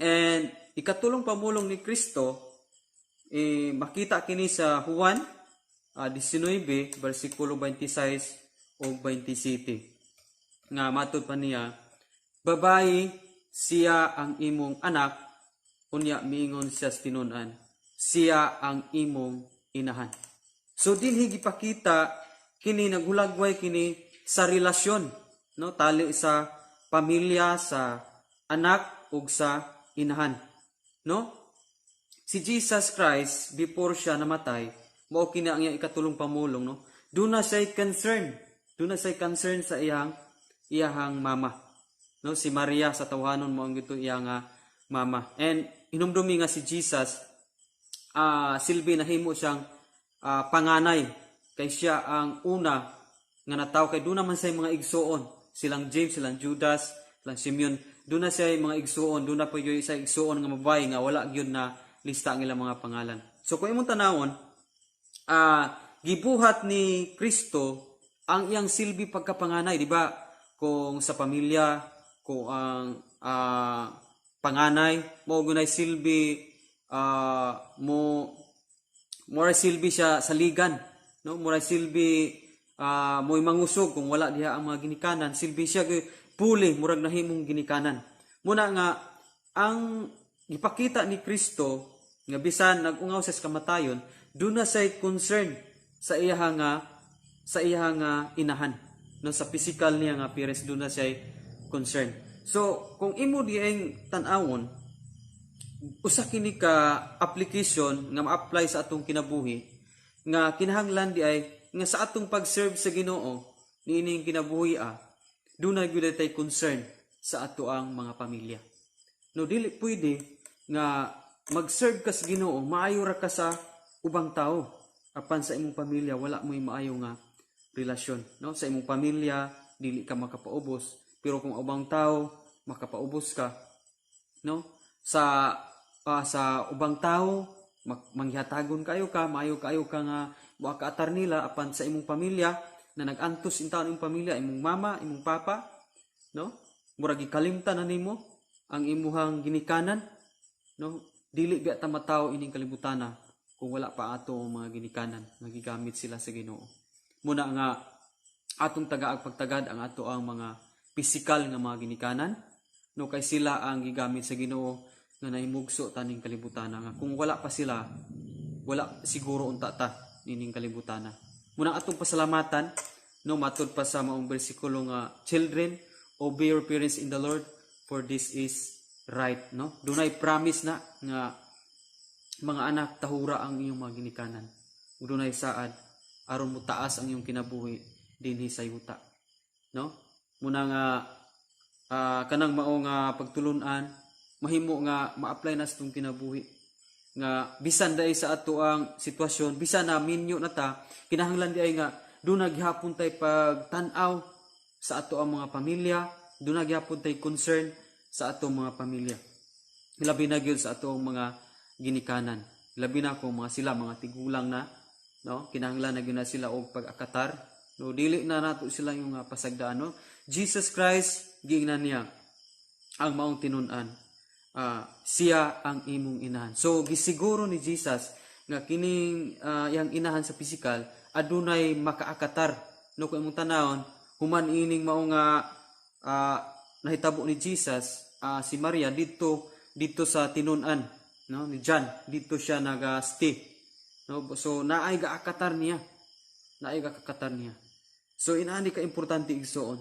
And ikatulong pamulong ni Kristo, eh, makita kini sa Juan 19 bersikulo 26 o 27 nga matud pa niya, "Babayi, siya ang imong anak." Unya miingon siya sa tinun-an, "Siya ang imong inahan." So dinhi gipakita kini, naghulagway kini sa relasyon, no, tali sa pamilya, sa anak ug sa inahan, no? Si Jesus Christ, before siya namatay, mao kini ang iyang ikatulong pamulong, no? Duna siya concern, duna siya concern sa iyahang mama, no? Si Maria sa tawhanon mo ang gito iyang mama. And hinumdumi nga si Jesus, silbi nahimo siyang panganay kay siya ang una nga natawo, kay duna man siya mga igsuon, silang James, silang Judas, silang Simeon. Duna siya mga igsuon, duna pa gyud sa igsuon nga babae nga wala gyud na lista ang ilang mga pangalan. So kung imong tanawon, gibuhat ni Kristo ang iyang silbi pagkapanganay, di ba? Kung sa pamilya, kung ang panganay mo gunay silbi, mo mura silbi siya saligan, no? Mura silbi mo'y mangusog kung wala diha ang mga ginikanan, silbi siya puli, murag nahimong ginikanan. Muna nga ang gipakita ni Kristo nga bisan nag-ungaw siya sa kamatayon, duna siya concern sa iyaha nga inahan, no? Sa physical niya nga parents, duna siya concern. So kung imo dieng tan-awon, usa kini ka application nga ma-apply sa atong kinabuhi nga kinahanglan di ay nga sa atong pag-serve sa Ginoo niining kinabuhi, dunay gyud tay concern sa ato ang mga pamilya, no? Dili pwede nga mag-serve ka sa Ginoo, maayo ra ka sa ubang tao, apan sa imong pamilya wala mo'y maayo nga relasyon, no? Sa imong pamilya dili ka makapaubos, pero kung ubang tao makapaubos ka, no? Sa ubang tao manghihatagon kayo ka, maayo kayo ka nga wa kaatar nila, apan sa imong pamilya na nag-antos intaon imong pamilya, imong mama, imong papa, no, murag gikalimtan na nimo ang imuhang ginikanan, no? Dili biya ta matawo ining kalibutana kung wala pa ato ang mga ginikanan nga gigamit sila sa Ginoo. Muna nga atong tagaag pagtagad ang ato ang mga pisikal nga mga ginikanan, no, kay sila ang gigamit sa Ginoo nga nahimugso taning kalibutana, nga kung wala pa sila, wala siguro unta ta nining kalibutana. Muna atong pasalamatan, no? Matud pa sa maong bersikulo nga, "Children, obey your parents in the Lord, for this is right," no? Dunay promise na nga mga anak, tahura ang iyong mga ginikanan ug dunay saad aron mo taas ang iyong kinabuhi dinhi sa yuta, no? Muna nga kanang mao nga pagtulunan mahimo nga ma-apply na sa atong kinabuhi nga bisan dai sa ato ang sitwasyon, bisan na minyo na ta, kinahanglan di ay nga duna gihapon tay pagtan-aw sa ato ang mga pamilya, duna gihapon tay concern sa atong mga pamilya, labi na gyud sa atong mga ginikanan, labi na kung mga sila mga tigulang na, no? Kinahanglan na gyud na sila og pag-akatar, no? Dili na nato sila yung pasagdaan, no? Jesus Christ, giingnan niya ang maong tinun-an, "Siya ang imong inahan." So gisiguro ni Jesus nga kining iyang inahan sa pisikal adunay makaakatar, no? Kung imong tanawon, human ining mao nga nahitabo ni Jesus, si Maria didto didto sa tinun-an, no, ni John, didto siya naga-stay, no? So naay gaakatar niya, naay gaakatar niya. So inaani ka importante, igsoon.